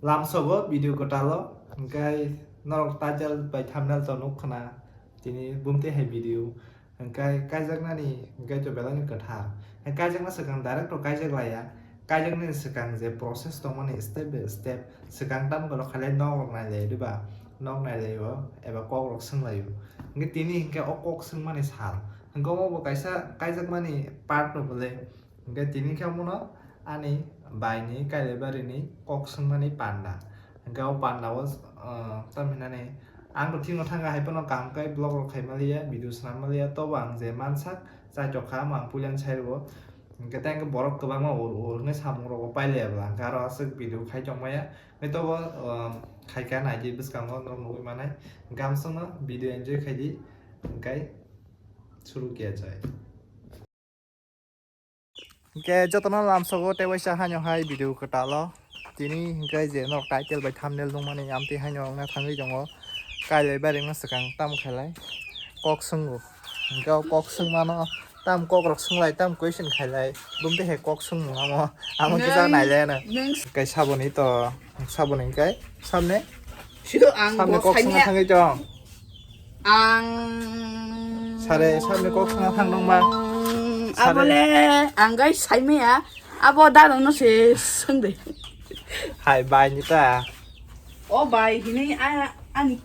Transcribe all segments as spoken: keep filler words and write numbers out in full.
Lamsogo video kwtalo, hwnkhe norok title bai thumbnail to nuk khna, tini bumtwi hai video, hwnkhe kaijaknani hwnkhe to belai no kwthar. Hwnkhe kaijakna swkang direct to kaijak laiya, kaijaknani swkang je process tongmani step by step, swkang tamo khe rok khailai nok rok nailai diba, nok nailai o eba kok rok swnglaio. Hwnkhe tini hwnkhe o kok swngmani sal, hwnkhe omo bo kaisa kaijakmani part no bwle. Hwnkhe tini khe omono ani baini Kailaibarini kok swngmani panda. Hwnkhe o panda o, ah, tamo hinani ang bo thikno thangkha, hai phano kaham khe vlog rok khai maliya, video swnam maliya, tobo ang je mansak chaitok kha, omo ang puilani sai rwo. Hwnkhe tei hwnkhe borok kwbangma ur ur hwnwi samung rogo pailaiya bwla, hwnkhe aro aswk video khai tongmaya. Hwnkhe tobo, ah, khaikha naidi bwskango norok nugwi manai. Hwnkhe amsongno video enjoy khaidi, hwnkhe suru kiya jai. Hwnkhe jotono lamsogo tei waisa haino hai video kwtalo. Tini hwnkhe je norok title bai thumbnail nukmani amtwi haino wngna thangwi tongo. Kailaibaringno swkang tamo khailai kok swngo. Hwnkhe o kok swngmano tam kok rok swnglaio, tam question khailai. Bumtwi hai kok swngmung amo, amo kisa nailaino. Hwnkhe saboni to, saboni hwnkhe samne. Sido ang samne bo kok swngna thangwi tong. Ang sare, samne kok swngna thang dong ba? Sare. Abole ang gai saimaya, abo dano no se swngde. Hai, bai ni ta. O bai, hini a, ani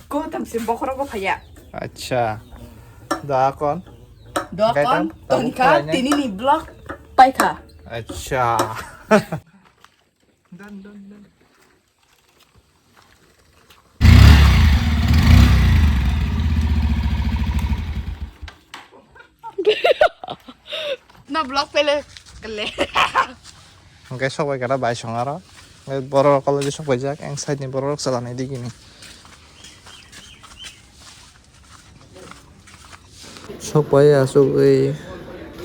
ko tam se bokhoro ko phaya. Acha. Da kon. Da kon, tongkha tini ni vlog paikha. Acha. Done, done, done. No vlog pele kele. Hwnkhe sok bai kara bai song aro. Hwnkhe borok college sok bai jak, eng side ni borok rok chwla nai digini. Sok bai achugwi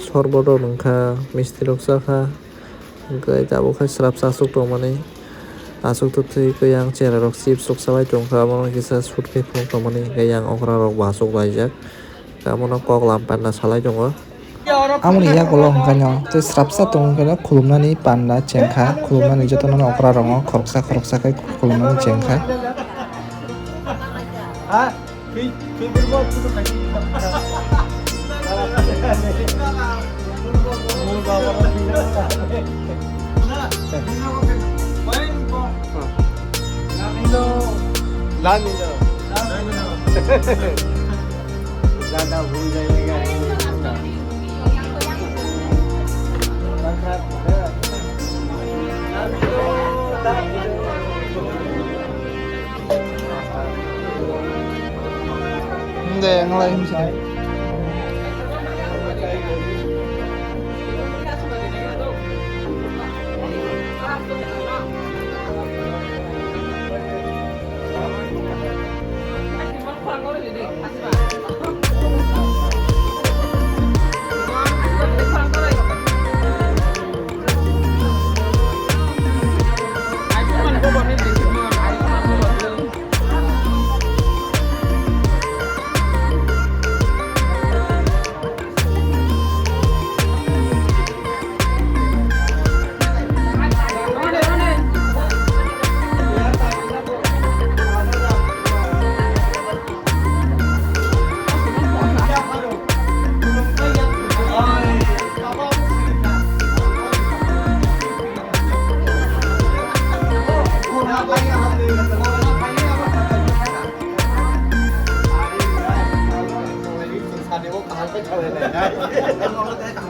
sorbot rok nungkha, misti rok chakha, hwnkhe tabuk khe swrapsa achuk tongmani, achuk twi khe yang cherai rok chips rok chalai tongkha, abono kisa sut khe phunuk tongmani, hwnkhe yang okra rok bo achuk laijak, abono kok lam panda salai tongo. Amoni yagulo hwnkhe no tei swrapsa tongo hwnkhe no khulumnani panda chengkha, khulumnani jotono okra rok khoroksa khoroksa khe khulumnani chengkha. De, ngalai himsa.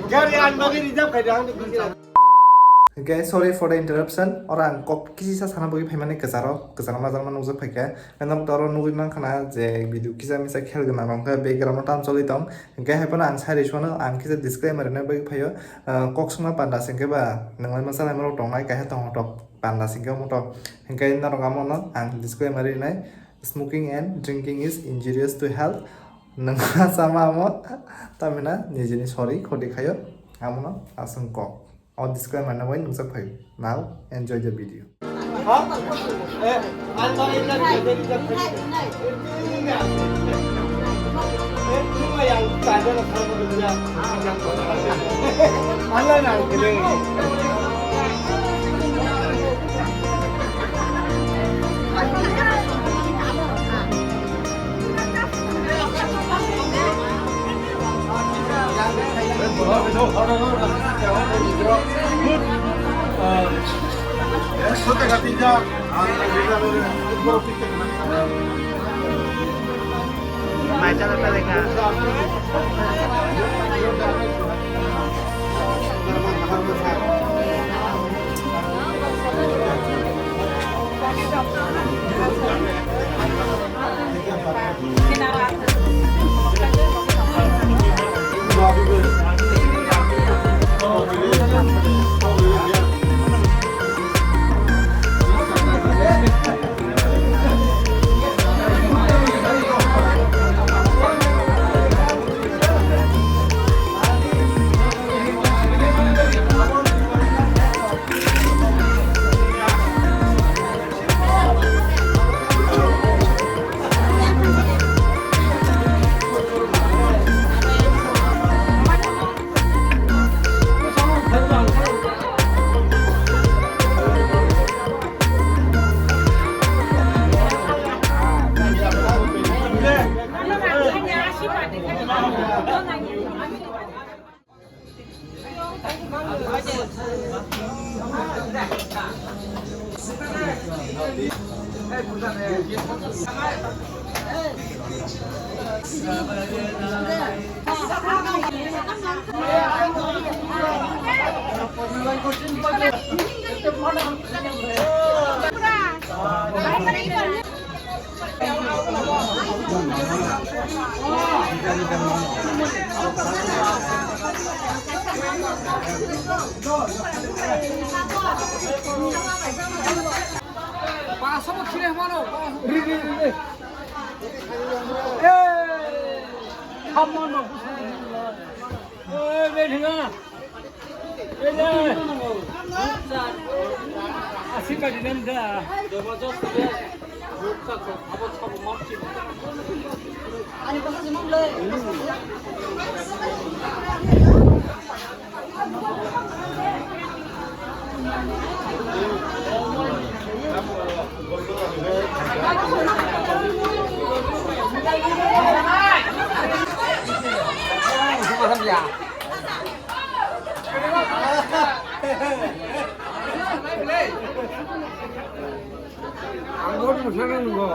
Gari ang bagwi reserve khai di, ang ni. Hwnkhe, sorry for the interruption. Oro ang kok kisa sana bagwi phaimani kwcharo, kwcharo majak ma nukjak phaikha. Norok to oro nugwi mankha na je video kisa misa khel gwnang rok hwnkhe background o tam choli tong. Hwnkhe hai phano ang sai rwi suano, ang kisa disclaimer rwna bagwi phaio. Ah, kok swngma panda se hwnkhe ba nwnglai ma chalaima rok tongnai, kaiha tongthok panda se hwnkhe omo tok. Hwnkhe norok amo no ang disclaimer rinai, smoking and drinking is injurious to health. Nwnglai ma chama amo tamina nijini sori khoti khaio, amo no aswng kok. O disclaimer no bai nukjak phai. Now, enjoy the video. Pasok kiri mano. Ri, ri, ri, ri. Eh, khamano. Eh, bedinga. Beda. Asik ka dinam da. Ani basa jemang le. Ang bo nungsa nunggo.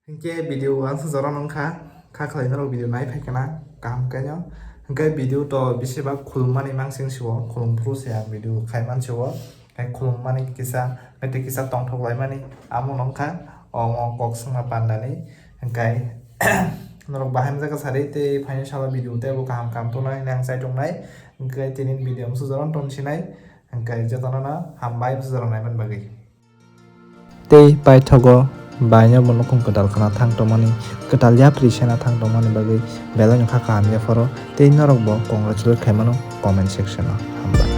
Hinkhe video o ang sujaro nung kha, kha khlai norok video nai phai khna kaham khe no. Hinkhe video to bisi bak khulum mani mansing sio, khulum phuru se ang video khai man sio. Hai khulum mani kisa, hai tei kisa tongthok lai mani amo nung kha, omo kok swngma panda ni. Hinkhe norok bahai mjak sari tei phaini salo video tei bo kaham kaham tongnai hinwi ang chai tongnai. Hinkhe tini video ang sujaro tong sinai. Hinkhe jotono no hambai sujaro nai man bagwi. Tei paithago baino bo nukhung kwtal khna thang tongmani, kwtal yapri sena thang tongmani bagwi belai no kha kaham yapharo tei norok bo congratulate khaimano comment section o. Hambai.